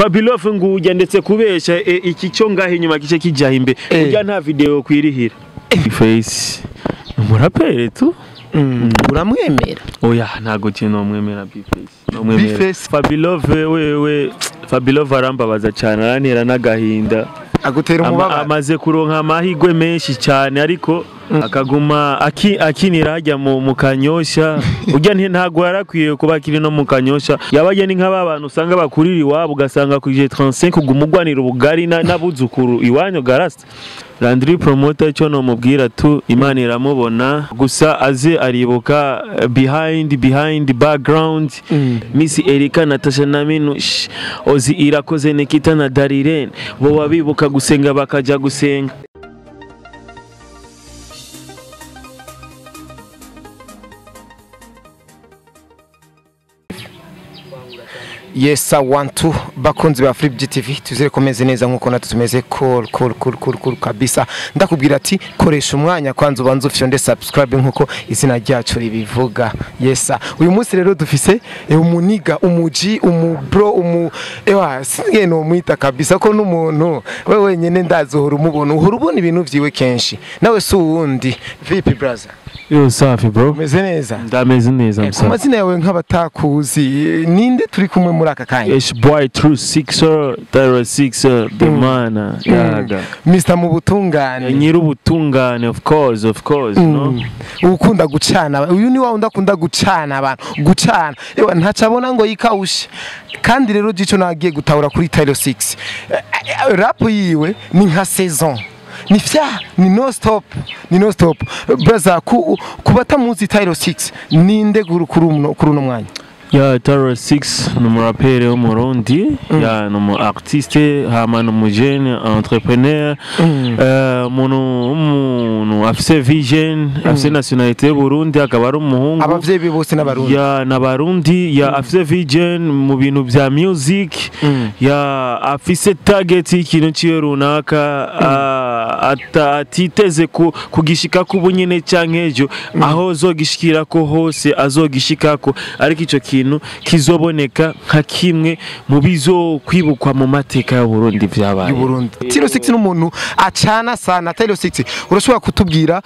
Fabilove ngujya ndetse kubesha iki cyo ngahe inyuma gice kijya imbe ujya nta video kwirihira Face umurapere tu. Uramwemera? Oya, ntago kintu mwemera B-Face. B-Face Fabilove wewe Fabilove arambabaza cyane, arantera n'agahinda, agutera umubabaro. Amaze kuronka amahigwe menshi cyane ariko akaguma akinira hajya mu Kanyosha. Ujya ntago yarakwiye kuba kiri no mu Kanyosha. Yabaye ni nk'aba bantu usanga bakurira iwabo ugasanga ku G35 kugumugwanira ubugari n'abuzukuru iwanyu garasta. Landry Promoter cyo no mubwira tu Imana iramubona gusa aze aribuka behind background. Miss Erika, Natasha na Minush, Ozi Irakoze, Nikita na Dariren bo babibuka gusenga bakaja gusenga. Yes, I want to bakunzi ba Flip GTV tuzere komeze neza nkuko natwe tumeze cool cool cool cool cool kabisa. Ndakubwira ati koresha umwanya kwanza ubanze ufyonde subscribe nkuko izina ryacu ribivuga. Yes, uyu munsi rero dufise umuniga, umuji, umubro, umu ewa singe no mwita kabisa ko n'umuntu wewe wenyene ndazohora umubona, uhora ubona ibintu vyiwe kenshi nawe si uwundi. Vipi brother? Yo safi bro. Umeze neza? Ndameze neza msa. Amazina yawe nk'abatakuzi ninde turi kumwe muri aka kanya? H boy true 6 06 the man yaga. Mr Mubutungane. Nyiri ubutungane of course no. Ukunda gucana. Uyu ni wa undakunda gucana abantu. Gucana. Ewa ntacabona ngo yikawushe. Kandi rero gico nagiye gutahura kuri Tylo 6. Rap yiwe ni nka saison. Ni fya, ni no stop, ni no stop. Brother, kubatamuzi Tylo 6 ninde kuri uno mwanya? Ya Tylo 6 ni umuraperi wo mu Burundi, ya ni umu artiste, hama ni umu jeune entrepreneur, umuntu afise vision, afise nationalité y'u Burundi, akaba ari umuhungu. Abavyeyi be bose n'abarundi. Ya n'abarundi, ya afise vision mu bintu vya music, ya afise target y'ikintu ciwe runaka, atiteze kugishika ku bunyene canke ejo, aho azogishikira ko hose azogishikako, ariko ico kintu kizoboneka nka kimwe mu bizo kwibukwa mu mateka y'u Burundi vyabaye. Burundi. Tylo 6 n'umuntu acana sana. Tylo 6 urashobora kutubwira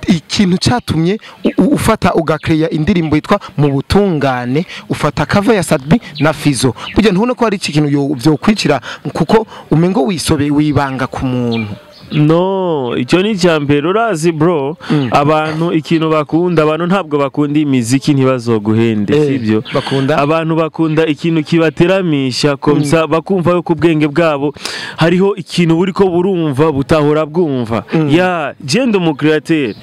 ikintu catumye ufata ugakreya indirimbo yitwa Mu Butungane, ufata cover ya Sadbi na Fizo? Burya ntubona ko hari ikintu byo kwicira kuko umengo wisobe wibanga ku muntu? No, icyo ni cyambere urazi bro. Abantu ikintu bakunda, abantu ntabwo bakunda imiziki ntibazoguhende, sibyo? Bakunda abantu bakunda ikintu kibateramisha komsa, bakumva yuko ubwenge bwabo hariho ikintu buriko burumva butahora bwumva. Ya je ndi createur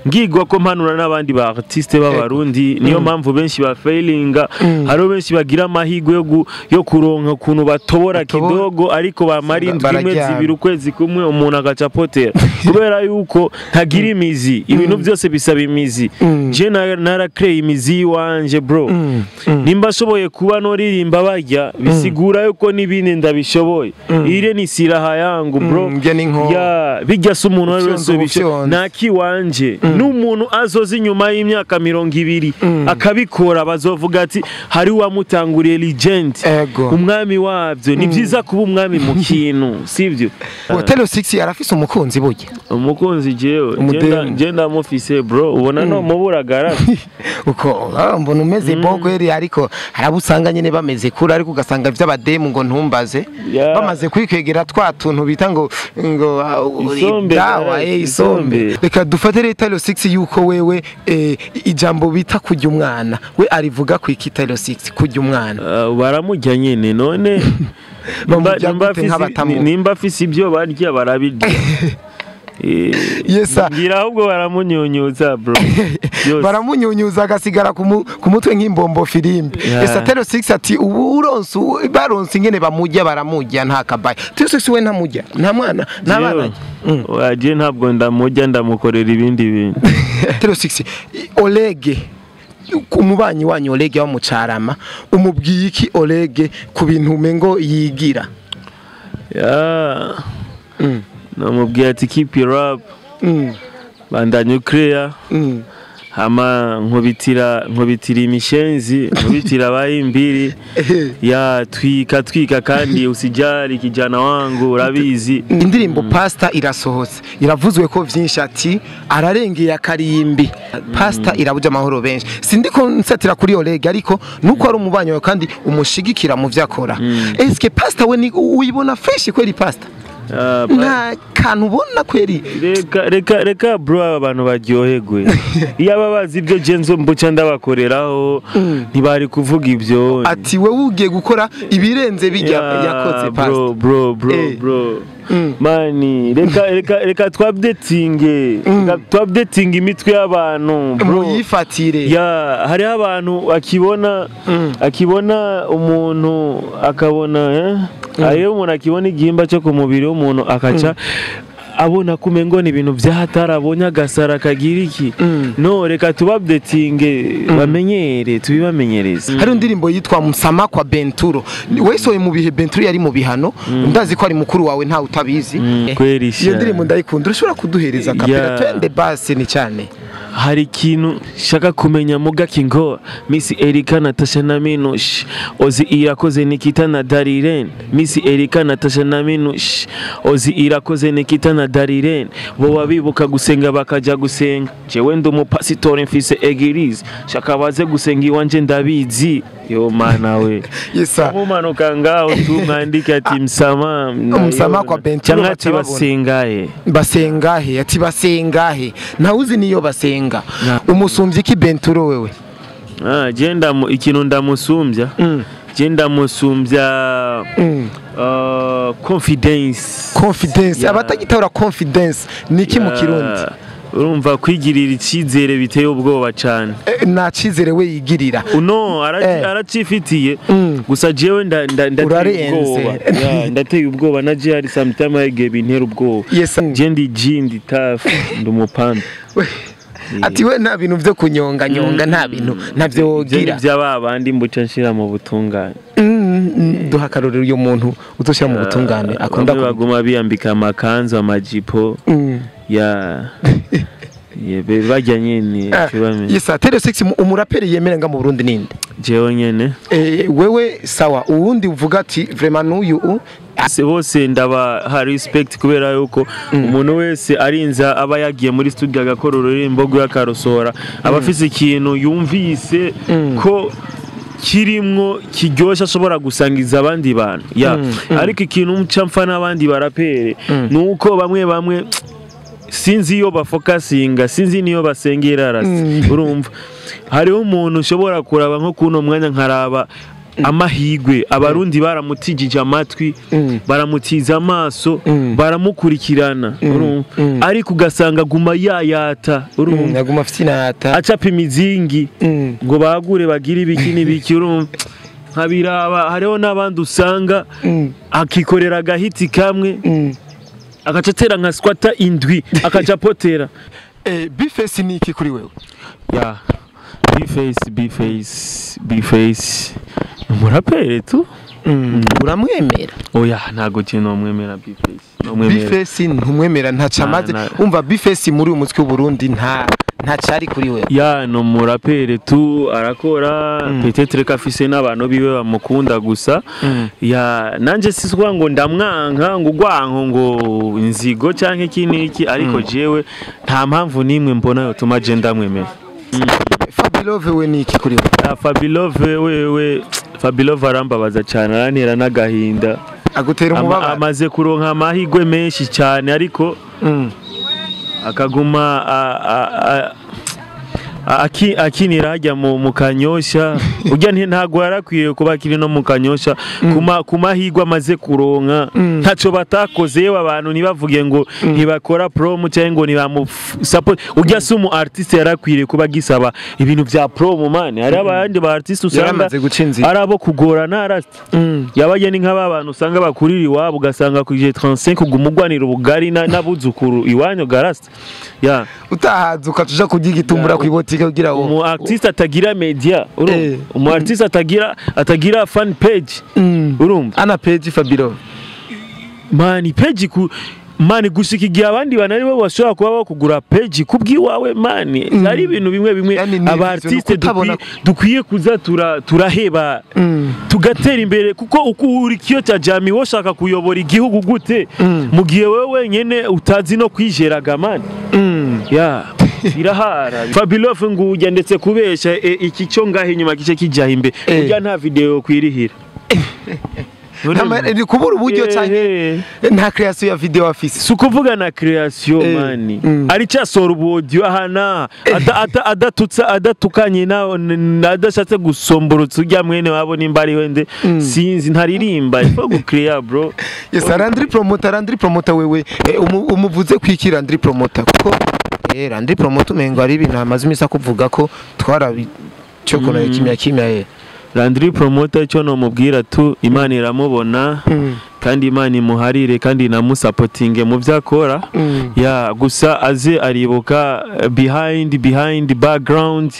ngigwa ko mpanura n'abandi ba artiste b'abarundi, niyo mpamvu benshi ba failinga, hariho benshi bagira amahigwe yo kuronka kuntu batobora kidogo ariko bamara indwi imwe zibiri ukwezi kumwe umuntu agacapotera kubera yuko ntagira imizi. Ibintu byose bisaba imizi. Je narakreye imizi wanje bro. Nimba shoboye kuba noririmba barya bisigura yuko nibindi ndabishoboye. Ire ni siraha yangu bro. Ya bijya se umuntu wese bisho naki wanje n'umuntu azoza inyuma y'imyaka 20 akabikora bazovuga ati hari wamutanguriye legend, umwami wabyo. Ni byiza kuba umwami mu kintu, sibyo? Tylo 6 arafise umukunzi burya? Umukunzi jewe je ndamufise bro, ubona no muburagara uko mbona umeze bongo yeri, ariko harabusanga nyene bameze kuri, ariko ugasanga vy'abademu ngo ntumbaze bamaze kwikwegera twa tuntu bita ngo isombe, isombe. Reka dufate rero Tylo 6 yuko wewe ijambo bita kujya umwana we arivuga ku iki Tylo 6 kujya umwana baramujya nyene none nimba afise ibyo barya barabirya. Yes, ngira ahubwo baramunyunyuza bro. Baramunyunyuza agasigara ku mutwe nk'imbombo firimbi. Esa Tylo 6 ati ubu uronse baronse ingene bamujya baramujya nta kabaye. Tylo 6 we ntamujya nta mwana nta bana. Waje ntabwo ndamujya ndamukorera ibindi bintu. Tylo 6 Olege umubanyi wanyu Olege wa mucarama umubwiye iki Olege ku bintu umengo yigira? Ya namubwiye ati keep it up, bandanye ukreya, Hama nkubitira imishenzi, nkubitira abayimbiri ya twika twika, kandi usijali kijana wangu, urabizi. Indirimbo Pasta irasohotse, iravuzwe ko vyinshi, ati ararengeye akarimbi. Pasta irabuja amahoro benshi. Sindiko nsatira kuri Oleg, ariko nuko ari umubanyi wawe kandi umushigikira mu vyakora. Eske Pasta we ni uyibona fresh kweli Pasta? Nta kantu ubona kweri? Reka reka reka bro, aba bantu baryoherwe. Iyo aba bazi ibyo Jenzo mbuca ndabakoreraho, ntibari kuvuga ibyo. Ati wewe ugiye gukora ibirenze bijya yakoze Pasta. Bro, bro, bro, bro. Mani, reka reka reka twupdatinge, reka twupdatinge imitwe y'abantu, bro. Muyifatire. Ya, hariho abantu akibona umuntu akabona, hariho umuntu akibona igihimba cyo ku mubiri w'umuntu, akaca abona kumengo ni ibintu vyahatari, abonye agasara kagira iki. No, reka tubupdatinge, bamenyere, tubibamenyereze. Hari indirimbo yitwa Musama kwa Benturo, wesoye mu bihe Benturo yari mu bihano. Ndazi ko ari mukuru wawe, ntawe utabizi. Kweri Iyo sha. ndirimbo ndayikunda, urashobora kuduhereza kapera? Twende basi, ni cyane. Hari ikintu shaka kumenya muga kingo Miss Erika, Natasha na Minush, Ozi Irakoze, Nikita na Dariren. Miss Erika, Natasha na Minush, Ozi Irakoze, Nikita na Dariren, bo babibuka gusenga bakaja gusenga. Jewe ndi umupasitori, mfise église, shaka baze gusenga iwanje, ndabizi. Yo mana we. Yesa. Mumanuka ngaho tu mwandike ati msama. Msamaha kwa Benturo, cyangwa ati baca babona. basengaye. Basengahe? Ati basengahe? Ntawuzi niyo basenga. Umusumbyi ki Benturo wewe? Ah, je ikintu ndamusumbya, je ndamusumbya confidence. Confidence. Yeah. Abatagitahura confidence ni iki mu Kirundi? Urumva, kwigirira icyizere biteye ubwoba cyane. Nta cyizere we yigirira. Uno aracifitiye, gusa jewe ndateye Urarenze. ubwoba. Yeah, ndateye ubwoba na je hari sometime igihe bintera ubwoba. Je ndi G, ndi tough, ndi umupanda. Ati we nta bintu byo kunyonga nyonga, nta bintu ntabyo Ibyo ni wogira. by'aba bandi mbuca nshira mu butungane. Duha akarorero uyu muntu uzoshyira mu butungane akunda Bamwe baguma biyambika amakanzu, amajipo, ya ye bajya nyene tubamenye. Yesa, Tele 6, umuraperi yemera nga mu Burundi ninde? Jewe nyene. Wewe sawa, uwundi uvuga ati vraiment n'uyu Bose ndabaha respect, kubera yuko umuntu wese arinza aba yagiye muri studio agakora ururirimbo rwe akarusohora, aba afise ikintu yumvise ko kirimwo kiryoshe ashobora gusangiza abandi bantu ya. Ariko ikintu nca mpfa n'abandi barapere ni uko bamwe bamwe sinzi iyo bafokasinga, sinzi niyo basengera rasi. Urumva, hariho umuntu ushobora kuraba nko kuno mwanya, nkaraba amahigwe Abarundi baramutijije amatwi, baramutiza amaso, baramukurikirana, urumva, ariko ugasanga guma yayata, urumva, Aguma afite inata. Acapa imizingi ngo bagure bagire ibiki n'ibiki, urumva, nkabiraba. Hariho n'abandi usanga akikorera agahiti kamwe, agaca atera nka squatter indwi, akaca apotera. B-Face ni iki kuri wewe? Ya, B-Face, B-Face, B-Face ni umuraperi tu. Uramwemera? Oya, ntago je nomwemera B-Face, nomwemera. B-Face ntumwemera, ntaco amaze. Umva, B-Face muri uyu mutwe w'Uburundi ntacari kuri wewe? Ya, ni umuraperi tu, arakora, peut-être ko afise n'abantu biwe bamukunda gusa. Ya, nanje siswa ngo ndamwanka, ngo ugwanko, ngo inzigo canke iki n'iki, ariko jewe nta mpamvu n'imwe mbona yotuma je ndamwemera. Fabilove we ni iki kuri wewe? Ya, Fabilove wewe, Fabilove arambabaza cyane, arantera n'agahinda. Agutera umubabaro. Amaze kuronka amahigwe menshi cyane, ariko akaguma akinira hajya mu Kanyosha. Urya ntago yarakwiye kuba akiri no mu Kanyosha ku mahigwe amaze kuronka. Ntaco batakoze yewe, abantu ntibavuge ngo ntibakora promo cyangwa ngo ntibamu support. Urya si umu artiste yarakwiriye kuba agisaba ibintu vya promo, man. Hari abandi ba artiste usanga Yaramaze guca inzira. ari abo kugorana, arasta yabaye ni nk'aba bantu usanga bakurira iwabo, ugasanga ku ije 35 uguma ugwanira ubugari n'abuzukuru iwanyu, garasta ya. Utahaza ukaca uja kurya igitumbura kw'ibotike kugira ngo Umu artiste atagira media, urumva, umu artiste atagira fan page, urumva. Ana page Fabilove? Mani, page ku Man, gushika igihe abandi bantu aribo bashobora kuba bakugura page kubw'iwawe, man, ari ibintu bimwe bimwe. Yani ni aba ivyo, ni artiste ukutabona- dukwiye kuza turaheba tugatera imbere, kuko uko uri kiyo cya jami, woshaka kuyobora igihugu gute mu gihe wewe wenyene utazi no kwijeraga, man? Ya, birahara. Fabilof ngujya ndetse kubesha, iki cyo ngaho inyuma gice kijya imbere, ujya nta video kwirihira. Ni kubura uburyo canke nta creation ya video afise? Si ukuvuga na creation, man, aricyasohora ubu audio ahana adatutsa, adatukanye na adashatse gusomborotsa ujya mwene wabo nimba ari wende, sinzi, ntaririmba ifo gucreate, bro. Yes, Landry Promoter, Landry Promoter, wewe umuvuze kwiki Landry Promoter? Kuko Landry Promoter umengo ari ibintu amaze imisi akuvuga ko twarabi cyo kono kimya kimya. Landry Promoter, icyo nomubwira tu, Imana iramubona kandi Imana imuharire kandi inamusapotinge mu byo akora. Ya, gusa aze aribuka behind background.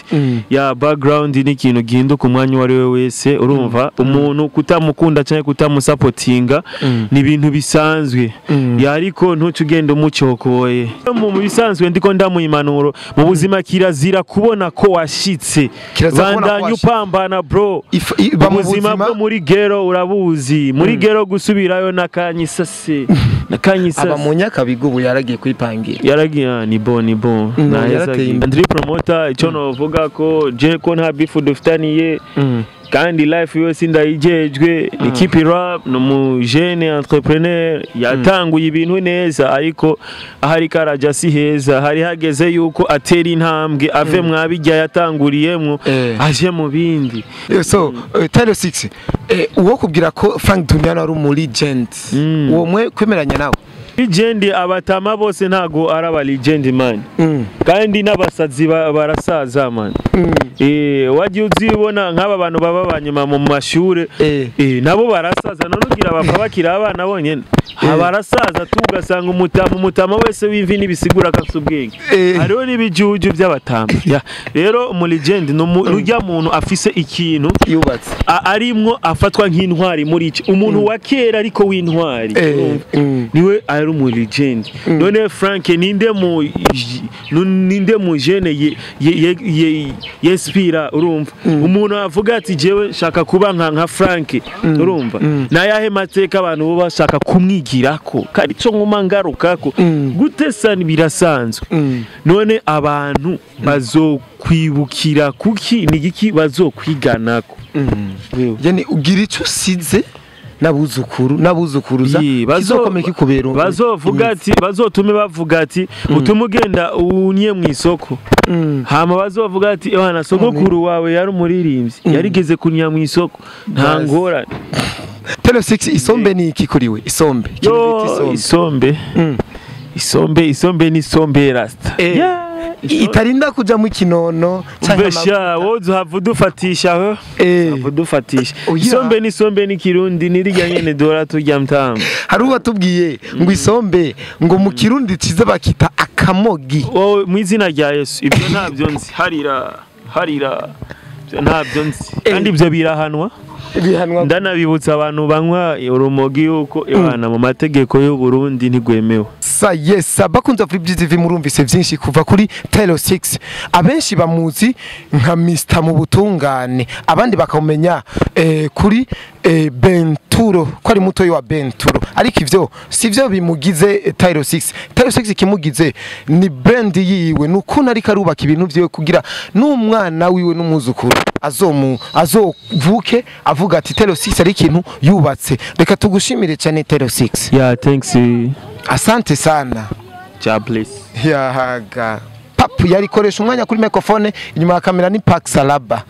Ya, background ni ikintu gihinduka umwanya uwo ari we wese, urumva? Umuntu kutamukunda cyangwa kutamusapotinga ni ibintu bisanzwe. Ya, ariko ntuce ugenda umucokoye. Mu bisanzwe ndiko ndamuha impanuro mu buzima: kirazira kubona ko washitse. Kirazira kubona ko Bandanya washitse. upambana, bro. Iba mu Ubuzima buzima bwo muri ghetto urabuzi, muri ghetto gusubirayo nakanyisase nakanyisase. Aba mu Nyakabiga ubu, yaragiye kwipangira. Yaragiye, ni bon, ni bon. Naheza Yarateye agiye. imbere. Landry Promoter, icyo novuga ko je ko nta beef dufitaniye kandi life yose ndayijejwe, ni keep it up. Ni umu jeune entrepreneur yatanguye ibintu neza, ariko ahari karaja si heza. Hari hageze yuko atera intambwe, ave mwabijya yatanguriyemwo, aje mu bindi. So Tyler 6, uwo kubwira ko Frank Duniano ari umu legend, uwo mwe kwemeranya nawe? Legend, abatama bose ntago ari aba legend, man. Kandi n'abasazi barasaza, man. Wagiye uzibona nk'aba bantu baba banyuma mu mashure, nabo barasaza. None ugira bapfa bakiri abana bonyene? Barasaza tu, ugasanga umutama wese w'imvi n'ibisigura ko afise ubwenge. Hariho n'ibijuju by'abatama. Ya, rero umu legend ni urya muntu afise ikintu yubatse, arimwo, afatwa nk'intwari muri ico, umuntu wa kera ariko w'intwari. Urumva? Niwe ari umu legend. None Frank ninde mu jeune yespira, urumva, umuntu avuga ati jewe shaka kuba nka Frank, urumva? Nayahe mateka abantu bo bashaka kumwigirako? Kandi co nkuma ngarukako, gutesa birasanzwe. None abantu bazokwibukira kuki? Ni igiki bazokwiganako? Wewe. Yani ugira ico usize n'abuzukuru n'abuzukuruza Yi, kizokomeye kikubera bazovuga ati, bazotume bavuga ati utume ugenda unye mu isoko, hama bazovuga ati ewana, sogokuru wawe yari umuririmbyi, yarigeze kunya mu isoko, nta Basi. ngorane. Telo 6, isombe ni iki kuri we? Isombe, ikintu Yo, bita isombe. Isombe, isombe ni isombe rasta. Yeah, Itarinda kuja mu kinono canke Mbesha wowe uhava udufatisha ho, uhava udufatisha. Oya. Isombe ni isombe, ni kirundi, ni rirya nyene dora turya mtama. Hari uwatubwiye ngo isombe ngo mu Kirundi ciza bakita akamogi. Wowe, mu izina rya Yesu, ibyo ntabyo nzi. Harira harira, ibyo ntabyo nzi, kandi ibyo birahanwa. Bihanwa. Ndanabibutsa abantu banywa urumogi yuko ibana mu mategeko y'u Burundi ntigwemewe. Sa yes, bakunze Free TV, murumvise byinshi kuva kuri Taylor 6. Abenshi bamuzi nka Mr mu butungane, abandi bakamenya kuri Benturo, ko ari mutoyi wa Benturo, ariko ivyo sivyo bimugize. Taylor 6, Taylor 6 kimugize ni brand yiwe, nukuntu ariko arubaka ibintu vyiwe kugira n'umwana wiwe n'umwuzukuru azomu azovuke avuga ati Taylor 6 ari ikintu yubatse. Reka tugushimire cyane, Taylor 6. Yeah, thanks. Asante sana. God bless. Yahaga papu yarikoresha umwanya kuri microphone, inyuma ya kamera ni Pax Salaba.